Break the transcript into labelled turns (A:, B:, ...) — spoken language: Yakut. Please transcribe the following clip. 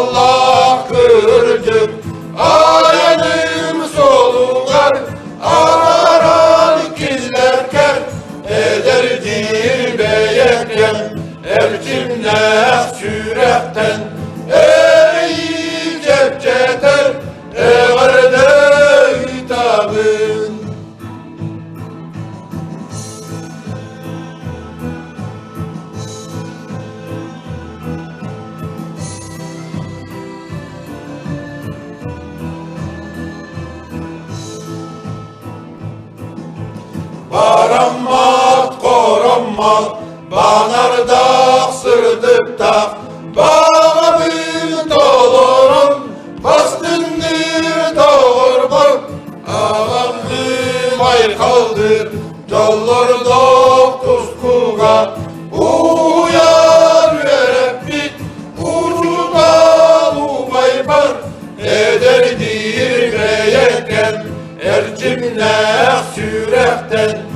A: Дьоллоох кырдьык айаным суолугар арааран киллэркэр эдэрдиир бэйэккэм эрчимнээх сүрэхтэн эрэйи чэпчэтэр эҕэрдэ ыытабын. Бараммат, хороммот, банардаах, сырдыктаах, баҕабын толорон, бастыҥныыр доҕорбор, аҕаммын айхалдыр, дьоллордоох тускуга уһуйан үөрэппит учуутал убайбар эдэрдиир бэйэккэм эрчимнээх сүрэхтэн.